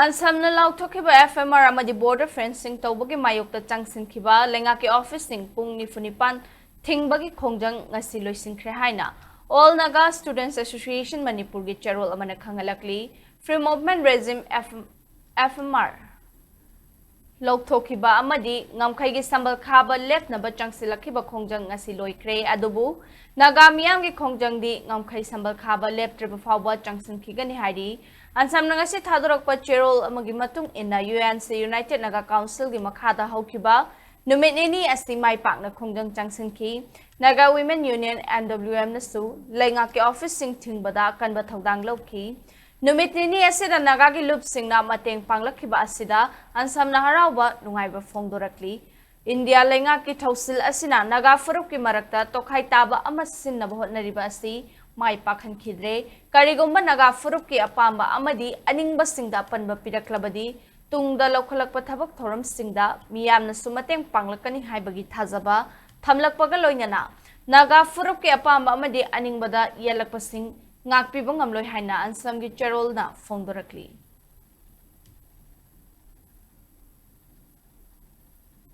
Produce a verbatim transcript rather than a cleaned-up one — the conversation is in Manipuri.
ꯑꯟꯁꯝꯅ ꯂꯥꯎꯊꯣꯛꯈꯤꯕ F M R ꯑꯃꯗꯤ border fencing ꯇꯧꯕꯒꯤ ꯃꯥꯌꯣꯛꯇ ꯆꯪꯁꯤꯟꯈꯤꯕ ꯂꯩꯉꯥꯛꯀꯤ officeꯁꯤꯡ ꯄꯨꯡ ꯅꯤꯐꯨ ꯅꯤꯄꯥꯟ ꯊꯤꯡꯕꯒꯤ ꯈꯣꯡꯖꯪ ꯉꯁꯤ ꯂꯣꯏꯁꯤꯟꯈ꯭ꯔꯦ ꯍꯥꯏꯅ All Naga Students Association ꯃꯅꯤꯄꯨꯔꯒꯤ ꯆꯦꯔꯣꯜ ꯑꯃꯅ ꯈꯪꯍꯜꯂꯛꯂꯤ꯫ Free Movement Regime F M R ꯂꯧꯊꯣꯛꯈꯤꯕ ꯑꯃꯗꯤ ꯉꯝꯈꯩꯒꯤ ꯁꯝꯕꯜ ꯈꯥꯕ ꯂꯦꯞꯅꯕ ꯆꯪꯁꯤꯜꯂꯛꯈꯤꯕ ꯈꯣꯡꯖꯪ ꯉꯁꯤ ꯂꯣꯏꯈ꯭ꯔꯦ꯫ ꯑꯗꯨꯕꯨ ꯅꯥꯒꯥ ꯃꯤꯌꯥꯝꯒꯤ ꯈꯣꯡꯖꯪꯗꯤ ꯉꯝꯈꯩ ꯁꯝꯕꯜ ꯈꯥꯕ ꯂꯦꯞꯇ꯭ꯔꯤꯕ ꯐꯥꯎꯕ ꯆꯪꯁꯤꯟꯈꯤꯒꯅꯤ ꯍꯥꯏꯔꯤ꯫ ꯑꯟꯁꯝꯅ ꯉꯁꯤ ꯊꯥꯗꯣꯔꯛꯄ ꯆꯦꯔꯣꯜ ꯑꯃꯒꯤ ꯃꯇꯨꯡ ꯏꯟꯅ, U N C United Naga Councilꯒꯤ ꯃꯈꯥꯗ ꯍꯧꯈꯤꯕ ꯅꯨꯃꯤꯠ ꯅꯤꯅꯤ ꯑꯁꯤ ꯃꯥꯏ ꯄꯥꯛꯅ ꯈꯣꯡꯖꯪ ꯆꯪꯁꯤꯟꯈꯤ꯫ Naga Women Union, N W M ꯅꯁꯨ ꯂꯩꯉꯥꯛꯀꯤ officeꯁꯤꯡ ꯊꯤꯡꯕꯗ ꯑꯀꯟꯕ ꯊꯧꯗꯥꯡ ꯂꯧꯈꯤ꯫ ꯅꯨꯃꯤꯠ ꯅꯤꯅꯤ ꯑꯁꯤꯗ ꯅꯥꯒꯥꯒꯤ ꯂꯨꯞꯁꯤꯡꯅ ꯃꯇꯦꯡ ꯄꯥꯡꯂꯛꯈꯤꯕ ꯑꯁꯤꯗ ꯑꯟꯁꯝꯅ ꯍꯔꯥꯎꯕ ꯅꯨꯡꯉꯥꯏꯕ ꯐꯣꯡꯗꯣꯔꯛꯂꯤ꯫ ꯏꯟꯗꯤꯌꯥ ꯂꯩꯉꯥꯛꯀꯤ ꯊꯧꯁꯤꯜ ꯑꯁꯤꯅ ꯅꯥꯒꯥ ꯐꯨꯔꯨꯞꯀꯤ ꯃꯔꯛꯇ ꯇꯣꯈꯥꯏ ꯇꯥꯕ ꯑꯃ ꯁꯤꯟꯅꯕ ꯍꯣꯠꯅꯔꯤꯕ ꯑꯁꯤ ꯃꯥꯏ ꯄꯥꯛꯍꯟꯈꯤꯗ꯭ꯔꯦ꯫ ꯀꯔꯤꯒꯨꯝꯕ ꯅꯥꯒꯥ ꯐꯨꯔꯨꯞꯀꯤ ꯑꯄꯥꯝꯕ ꯑꯃꯗꯤ ꯑꯅꯤꯡꯕꯁꯤꯡꯗ ꯑꯄꯟꯕ ꯄꯤꯔꯛꯂꯕꯗꯤ, ꯇꯨꯡꯗ ꯂꯧꯈꯠꯂꯛꯄ ꯊꯕꯛ ꯊꯧꯔꯝꯁꯤꯡꯗ ꯃꯤꯌꯥꯝꯅꯁꯨ ꯃꯇꯦꯡ ꯄꯥꯡꯂꯛꯀꯅꯤ ꯍꯥꯏꯕꯒꯤ ꯊꯥꯖꯕ ꯊꯝꯂꯛꯄꯒ ꯂꯣꯏꯅꯅ, ꯅꯥꯒꯥ ꯐꯨꯔꯨꯞꯀꯤ ꯑꯄꯥꯝꯕ ꯑꯃꯗꯤ ꯑꯅꯤꯡꯕꯗ ꯌꯦꯜꯂꯛꯄꯁꯤꯡ ꯉꯥꯛꯄꯤꯕ ꯉꯝꯂꯣꯏ ꯍꯥꯏꯅ ꯑꯟꯁꯝꯒꯤ ꯆꯦꯔꯣꯜꯅ ꯐꯣꯡꯗꯣꯔꯛꯂꯤ꯫